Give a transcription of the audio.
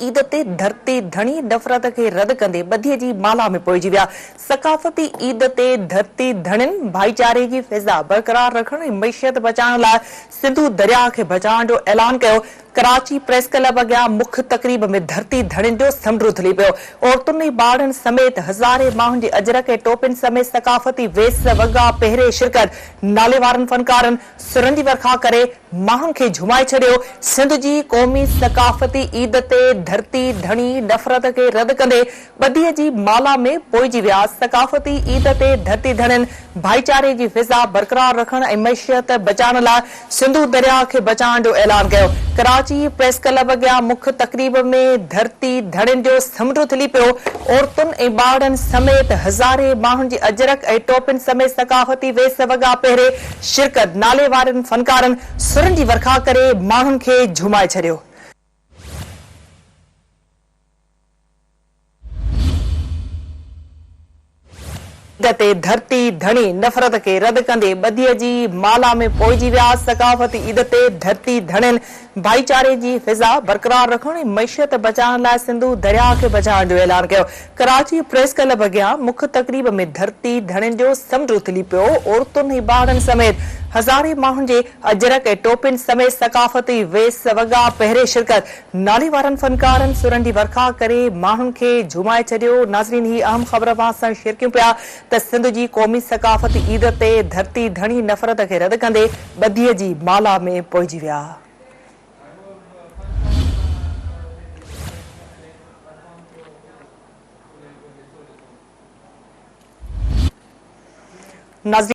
عيد تي ڌرتي ڌڻي نفرت کي رد ڪندي ٻڌيء جي مالها ۾ پوئجي ويا. ثقافتي عيد تي ڌرتي ڌڻين ڀائيچاري جي فضا برقرار رکڻ ۽ معيشت بچائڻ لاء سنڌو درياهه کي بچائڻ جو اعلان ڪيو. ڪراچي پريس ڪلب اڳيان مک تقريب ۾ ڌرتي ڌڻين جو سمنڊ اٿلي پيو. عورتن ۽ ٻارڙن سميت هزارين ماڻهن جي اجرڪ ۽ ٽوپين سميت ثقافتي ويس وڳا پهري شرڪت. ناليوارن فنڪارن سرن جي ورکا ڪري ماڻهن کي جهومائي ڇڏيو. سنڌ جي قومي ثقافتي عيد تي ڌرتي ڌڻي نفرت کي رد ڪندي ٻڌيء جي مالا ۾ پوئجي ويا. ثقافتي عيد تي ڌرتي ڌڻين ڀائيچاري جي فضا برقرار رکڻ ۽ معيشت بچائڻ لاء سنڌو درياهه کي بچائڻ جو اعلان ڪيو. ڪراچي پريس ڪلب اڳيان مک تقريب ۾ ڌرتي ڌڻين جو سمنڊ اٿلي پيو. عورتن ۽ ٻارڙن سميت هزارين ماڻهن جي اجرڪ ۽ ٽوپين سميت ثقافتي ويس وڳا پهري شرڪت، ناليوارن فنڪارن سرن جي ورکا ڪري ماڻهن کي جهومائي ڇڏيو. عيد تي ڌرتي ڌڻي نفرت کي رد ڪندي ٻڌيء جي مالا ۾ پوئجي ويا. ثقافتي عيد تي ڌرتي ڌڻين ڀائيچاري جي فضا برقرار رکڻ ۽ معيشت بچائڻ لاء سنڌو درياهه کي بچائڻ جو اعلان ڪيو. ڪراچي پريس ڪلب اڳيان مک تقريب ۾ ڌرتي ڌڻين جو سمنڊ اٿلي پيو، عورتن ۽ ٻارڙن سميت هزارين ماڻهن جي اجرڪ ۽ ٽوپين سميت ثقافتي ويس وڳا پهري شرڪت، ناليوارن فنڪارن سرن جي ورکا ڪري ماڻهن کي جهومائي ڇڏيو. ناظرين هي اهم خبر اوهان سان شيئر ڪيون پيا ته سنڌ جي قومي ثقافتي عيد تي ڌرتي ڌڻي نفرت کي رد ڪندي ٻڌيء جي مالا ۾ پوئجي ويا. ناظرين.